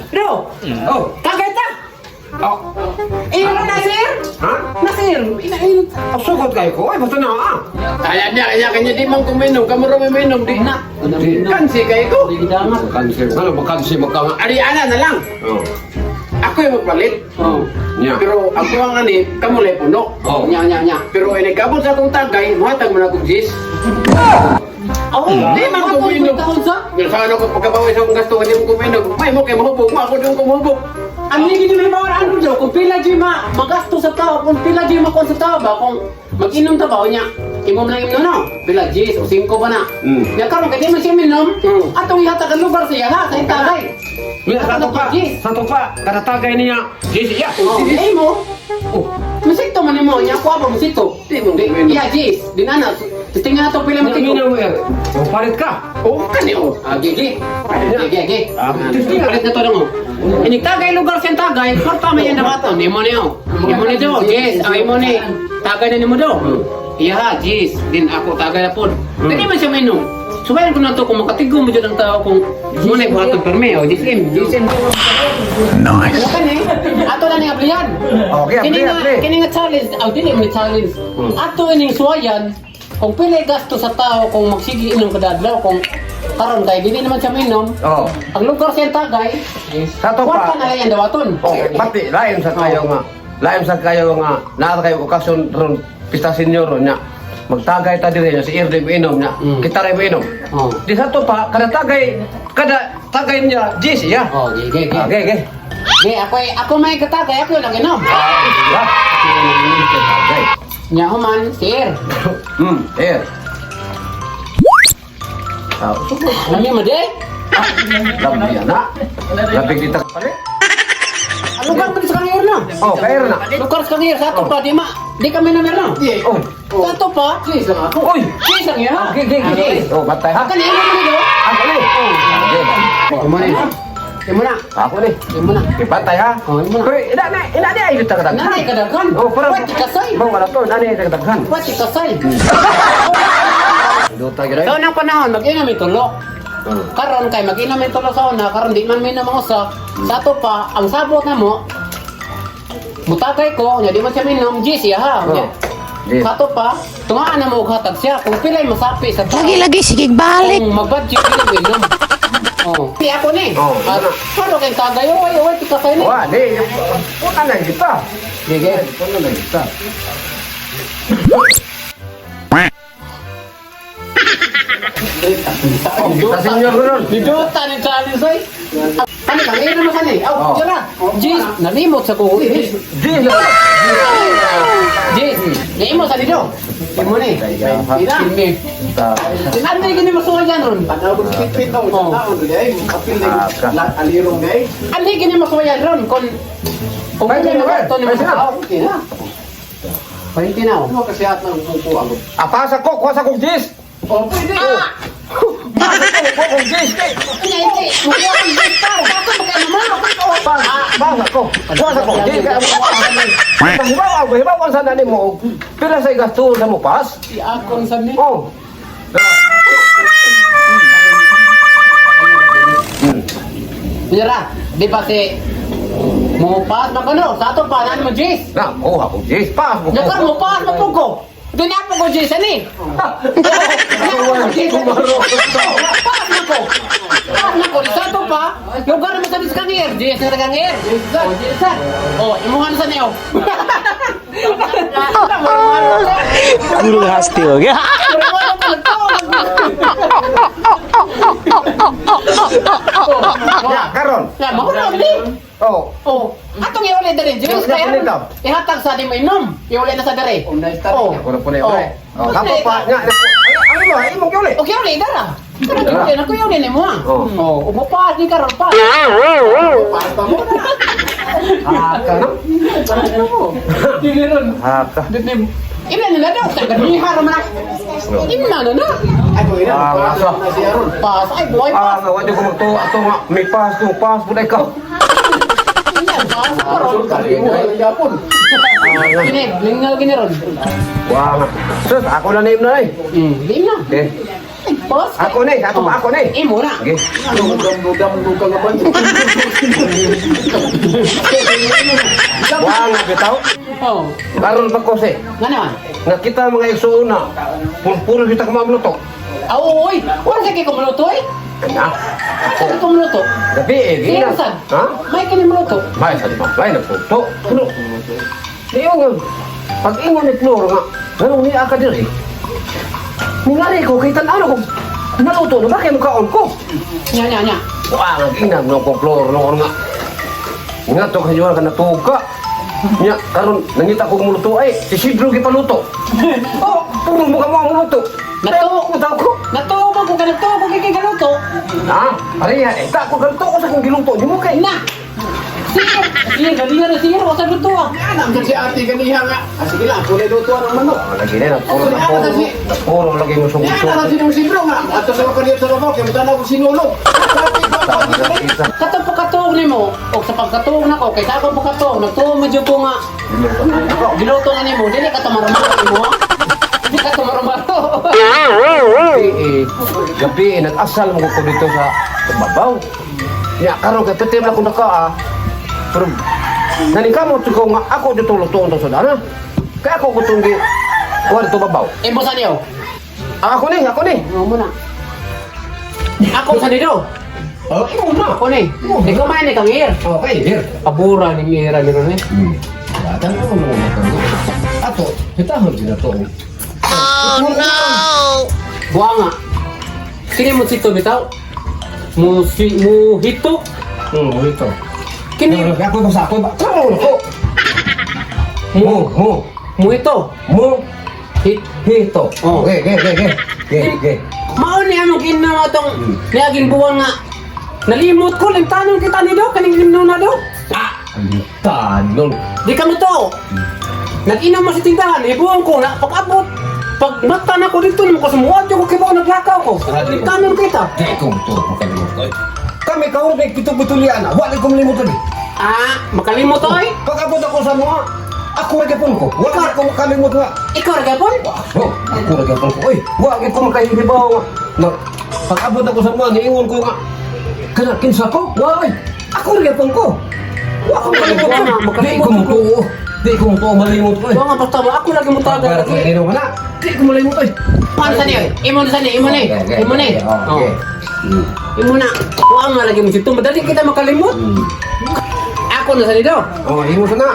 Bro, Oh. tagay ta. Oh. Iro na sir. Ha? Na sir. Ina ina. Oh, sugot kayo ko. Ay, basta na ah. Kaya niya, kanya, kanya di man kuminom, kamuro may minom, di. Na. Kansi kayo ko. Makansi. Ano, makansi, magkanga. Ari, ana na lang. Oh. Ako yung magpalit. Oh. Nya. Pero ako ang ani, kamo lay puno. Oh. Nya, nya, nya. Pero inigabot sa akong tagay, muhatag mo na akong jis. Oh, Di man ko minom. Pero sa ano ko pagkabawi sa akong gasto, hindi mo kuminom. May mo kay mahubog mo, ako din ko mahubog. Ang hindi gini may bawal ano daw kung pila di ma magasto sa tao, kung pila di makuha sa tao ba kung mag-inom ta ba o niya imom lang imnom no pila G's o 5 ba na. Ya karon kay di man siya minom, atong ihatag ang lugar siya ha sa tagay. Mira, sa pa. Jis. Sa pa. Katatagay niya. Jis, ya. Oh, eh mo. Oh. Musito man nimo nya kuha ba musito. Di mo minom. Iya G's dinana titingnan nato pila mo Tingnan tigo. mo eh. Oh, palit ka. Oh, kani oh. Ah, gigi. Gigi, gigi. Ah, Palit na to lang oh. Inig tagay lugar siyang tagay, kwarta may yan dawaton. Imo ni oh. Imo ni do, yes. Ang imo ni tagay na nimo do. Iya ha, yes. Din ako tagay na pod. Dili man siya mainom. Subayan ko na to kung makatigo mo jud ang tao kung mo na ibuhaton perme oh, GSM, GSM. Nice. Ano ka ni? Ato na ning ablihan. Okay, Kini abli, nga abli. kini nga challenge, aw dili mo ni challenge. Ato ining suwayan kung pilay gasto sa tao kung magsige inom kada adlaw kung karon kay dili naman siya mainom. Oh. Ang lugar siyang tagay, Sa to kwarta pa. na lang ang dawaton. Oh, pati lain sa kayo nga. Lain sa kayo nga. Naa kayo okasyon ron pista senior ron nya. Magtagay ta diri nya si Irde inom nya. Kita ra inom. Oh. Di sa to pa kada tagay kada tagay niya jis ya. Oh, gi gi gi. Okay, okay. Gi ako ako may katagay, ako lang inom. Ya. Tagay. Nya human, sir. Eh. Ah, sugod. Lami mo de? Labi na. Labi kita palit. Ang lugar mo sa kangir na. Oh, kair na. Lugar sa kangir sa ato pa di ma. Di kami na meron. Oh. Sa ato pa, Jis lang ako. Oy. cheese lang ya. Okay, okay, okay. Oh, batay ha. Akan imo mo ni do. Ako ni. Okay. Imo ni. Imo na. Ako ni. Imo na. Ipatay ha. Oh, imo na. Pero ina na ay kita kadaghan. Nanay kadaghan. Oh, para. Pwede kasay. Mo wala to, nanay kadaghan. Pwede kasay. Duta gyud. Sa unang panahon, mag-inom yung tulo. Karon kay mag-inom yung tulo sa una, karon di man minom ang usa. Sa ato pa, ang sabot na mo, butagay ko, nya di man siya minom, G siya ha. Oh. Nya. Yes. Sa ato pa, tungaan na mo og hatag siya. Kung pilay masapi sa tao. Lagi lagi sige balik. Kung mag-budget, dili minom. Oh. Pi ako ni. Oh, At pero kay tagay, oy, oy, tikasay ni. Wa, di. Puta na kita. Sige. Puta na kita. Oh, kita senior ko nun. Niduta ni challenge oy. Kani kang ino man kani. Aw, Oh. jara. Jeez, nalimot sa kuko. Di. Jeez, nimo sa dito. Imo ni. Ina. Ta. Ano yung gini masuwayan ron? Tanaw ko pitpit na, Oh. tanaw ko ay, kapil na Ah, ka. alirong na eh. Ano yung gini masuwayan ron? Kung Pwede pwede na, magasto ni pwede na. mga okay na. Pwede na. oh. Ano kasi at nang kukuha ko. Apasa ko, kuha sa kong jis. Oh, pwede. Pasa ko, kuha kong jis. Kay. Ano hindi? Makuha kang jis par. Bakit magkano mo? Basa ko. Kuha sa kong jis. Hibaw ako, hibaw ang sana ni mo. Pila sa gasto sa mo pas. Si Akon sa ni. Oh. Mira, di ba si mo pas ba kano? Sa ato pa naan mo jis. Na, kuha kong jis. Pas mo. Nakar mo pas mo ko. Doon na po ko jis ani. Pas na ko. Pas na ko. Sa ato pa, lugar mo sa kangir. Jis na kangir. Oh, jis. Oh, imuhan sa niyo. Guru हंसते हो गया। Ya, karon. Ya, mahulog ni. Oh. Oh, atong iuli diri, Jis. Yung Kaya pinitaw. ihatag sa di mo inom. Iuli na sa diri. Oh, nice start. Oh. Ako na po na Oh. uli. Oh, kapo pa. Nya, ano ba? Imong uli. Okay, uli dara. Karon iuli na ko iuli nimo ah. Oh. Oh, umupas ni karon pa. Para mo na. Haka no? Dili ron. Haka. Ila na daw sa ganiha ra man. Ina na na. Ay, ko ina. Ah, masa. Na si Aaron. Pas ay boy Ah, pas. nga wala ko magtuo ato nga may pas ko pas pud ka. Ina pas karon. Kali mo ay Japon. Gini, lingal gini ron. Wah, nga. Sus, ako na name na eh. Lim na. Eh. Boss. Ako ni, ato pa ako ni. Imo na. Okay. Ano gambo-gambo ka nga ba? Buang nga bitaw. Oh. Karon pa ko si. Nga naman. Nga kita mga igsuuna. Puro kita kumamluto. Ah, oo, oy. Wala sa kay kumuluto eh. Na. Wala sa kay kumuluto. Gabi eh, Sige gina. sad. Ha? May kini muluto. May sa di ba? May nagluto. Pero niyo nga pag ingon ni Flor nga, ganun niya ka diri. Ningari ko kay tan-ano ko naluto na ba kay mukaon ko. Nya nya nya. Wah, ang ina mo ko Flor noon nga. Nga to kayo ka natuog ka. Nya karon nangita ko muluto ay si Sidro gipaluto. Oh, puro mo ka mo ang muluto. Natuog ko daw ko. Natuog ko ka natuog ko kay kaluto. Ah, pareha eh. Ta ko ganito ko sa kong giluto nimo kay. Na. Sige, sige, galingan na sige, wasa luto ah. Alam dyan si ate ganiha nga. Ah, sige lang, kulay lutuan ang manok. Ah, lagi na puro na puro. Na puro lagi mo sung Yan ang sinong sibro nga. Ato sa mga sa babaw, kaya mutanaw ko sinulog. Sabi ko, ako, Katong pagkatuog nimo, og sa pagkatuog nako, kay sa akong pagkatuog, nagtuo mo jud ko nga. Giluto na nimo, dili ka tumarumaro nimo. Dili ka tumarumaro. Gabi eh, gabi eh, nag-asal mo ko dito sa babaw. Nya karon kay pitim na ko naka ah. Pero naning kamo ko nga ako dito lutuon to sa dana. Kaya ako ko tunggi kuha dito babaw. Imo sa niyo. Ah, ako ni, ako ni. Mo muna. Ako sa niyo. Oh, imo na. Ako ni. Ikaw man ni kang ear. Okay, here. Abura ni era ni ron eh. Datang ko mo mo. Ato, hitahon din ato. Buanga. Kini mo sito bitaw. Mo si mo hito. Ito. Kini Ako ba sa ako ba? Karon ko. Mo, mo, mo hito. mo, Hit. hito. Oh. Okay, okay, okay, okay. Okay, okay. Mao ni among ginoo atong niaging buwang nga. Nalimot ko limtanon kita ni do kaning limno na do. Ah, tanon. Di ka mo to. Nag-inom mo sa tindahan, ibuwang ko na pag-abot. Pag mata na ko dito, naman ko sumuot yung kibaw naglakaw ko. Limtanon kita. Di ko to makalimot ko. Kami kaon kay pito-pitulian. Wa ko malimot ni. Ah, makalimot oy. Pag-abot ako sa mga, ako ra gyapon ko. Wa ko makalimot nga. Ikaw ra gapon? Oh, ako ra gyapon ko. Oy, wa gyud ko makahibaw nga. Na, pag-abot ako sa mga, niingon ko nga. Kana kinsa ko? Wa oy. Ako ra gyapon ko. Wa ko makalimot. Wa nga, Di makalimot ko mutuo. Di ko mutuo malimot ko. Wa nga basta mo ako lagi mo tagal. Para ko ino na. Di ko malimot oy. Paano sa niyo? Imo na sa niyo, imo na. Imo na. Okay. Imo na. Wa nga lagi mo dito, madali kita makalimot. Ako na sa niyo. Oh, imo sa na.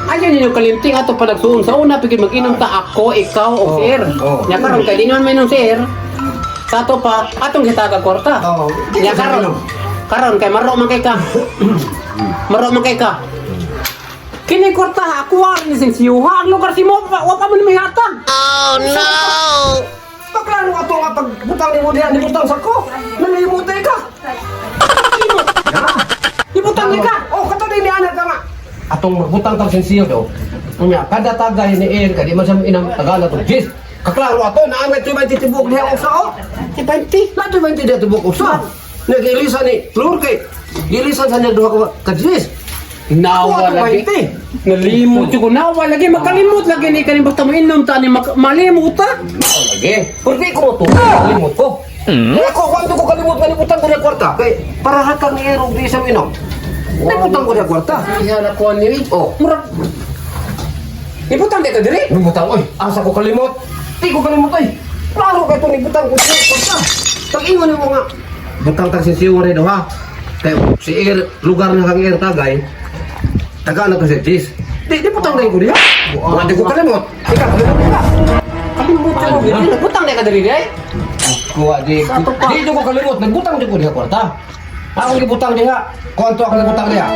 Ayaw ninyo kalimting ato pa nagsuon sa una pigil mag-inom ta ako, ikaw o Oh, sir. oh. Nya karon kay di naman mainom sir. Sa ato pa atong gitaga kwarta. Oh. Nya karon. Karon kay maro man kay ka. Maro man kay ka. Kini kwarta ako wa ni sin siyuha ang lugar si mo pa wa pa man may hatag. Paklaro ato nga pagbutang nimo diha nibutang sa ko. Nalimot ka. Ibutang ni ka. Oh, kato din ni anak ka nga. Atong magbutang tang sensiyo do. Unya, kada tagay ni Ian kay di man siya inang tagala to. Jis, kaklaro ato na ang 20 tibok diha og sao. Si 20. Na 20 diha tibok og sao. Nagilisa ni Flor kay gilisan sa niya duha ka ka Jis. Nawa Ako, lagi. 20. Nalimot ko nawa lagi makalimot lagi ni kaning basta mo inom ta ni malimot ta. Mao lagi. Porque ko to, kalimot ko. Kaya ko kwanto ko kalimot nga nibutang ko na kwarta kay para hatag ni Ian og di siya inom. Nibutang ko na kwarta. Iya na kuan ni. Oh. Murag Ibutang di ka diri. Nibutang oy, asa ko kalimot. Di ko kalimot oy. Klaro kay to nibutang ko sa kwarta. Pag-ingon nimo nga butang tag sinsiyo rin ha. Kay si Ir lugar na kang Ir tagay. Taga na to si Jis. Di butang na ko diha. Wa di ko kalimot. Ikaw kalimot ka. Kalimot ko diri. Butang di ka diri di. Kuha di. Sa ato pa. Di ko kalimot, nagbutang di ko diha kwarta. Akong gibutang diha. Kuanto akong gibutang diha?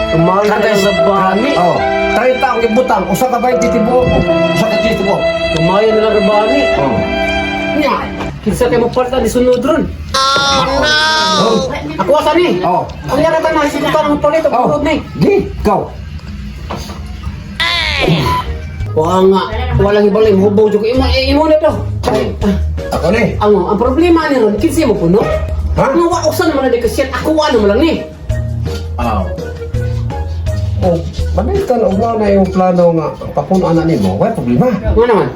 Tumay na lang rabani. Oh, 30 akong gibutang, usa ka 20 tibuok, usa ka 10 tibuok. Tumay na lang rabani. Oh. Nya. Kinsa kay mo palta ni sunod ron. Oh. Ako asa ni? Oh. Ang yara ta na si butang mo palit og Oh. sunod ni. Di, go. Wa nga, walang ibalay hubaw jud ko. Imo eh, imo na to. Ako ni. Ang problema ni ron kinsa mo puno? Ha? Nga wa usan man na di kasi ako ano man lang ni. Aw. Oh, balikan og mao na yung plano nga papuno ana nimo, way problema. Nga naman.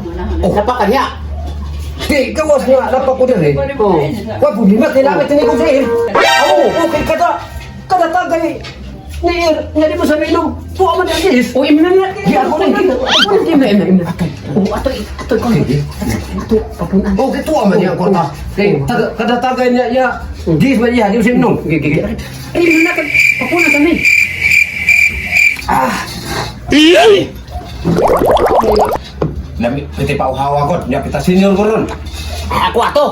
Oh. Napaka diha. Di, gawas nga, lapak ko diri. Oh. Wa problema, kailangan tinigong ko sa ir. Oo, okay, kada tagay ni ir, nga di mo sa minom, puwa man ang is. O imna na. Di ako na, di Ako na imna imna imna. O ato ato ko. Ato papunan. Okay, tuwa man niya ang kwarta. Kay, kada tagay niya, ya, gis man niya, di mo sa minom. Gigi gigi. Ay imna ka papunan kami. Lami, pwede pa uhawa ko, niya pita senior ko ron. Ako ato.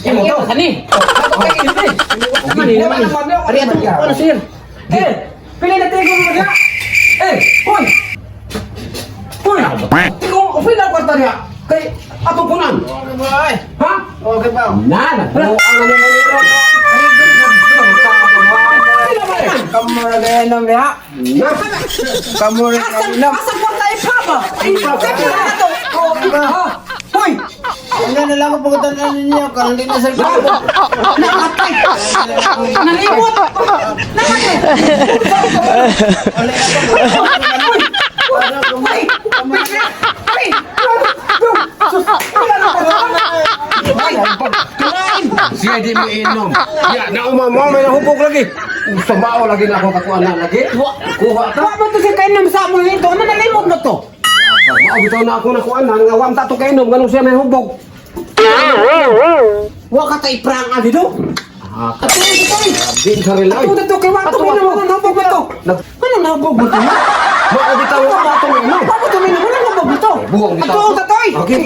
Imo to. Kani. Okay, ini. Mani naman. Ari ato ano sir? Eh, pili na tayo mo niya. Eh, hoy. Hoy. Ikaw, pili na kwarta niya. Kay ato punan. Ha? Okay ba? Na, na. Ang ano mo niyo. Kamu na gaya ng liha. Na. Kamu na Asan asan kwarta ipaba? Ipaba to. Ha? Hoy. Ano na lang ako pagkatanan ninyo, kung hindi na sa Nakatay. Nalimot. Nakatay. Ay! Ay! Siya di mo inom. Ya, nauma mo may nahubog lagi. Sumao lagi na ako kakuan na lagi. Kuha ta. Wa ba to siya kainom sa amo nito? Ano nalimot mo to? Mao bitaw na ako nakuan na nga wam ta to kainom ganun siya may hubog. Wa ka ta iprang ali do? Ato ito to. Di sa relay. Ato to kay wa to minom ano nahubog mo to? Ano nahubog mo to? Mao bitaw na ako inom. Wa ba to minom ano nahubog mo to? Buong bitaw. Ato tatoy. Okay.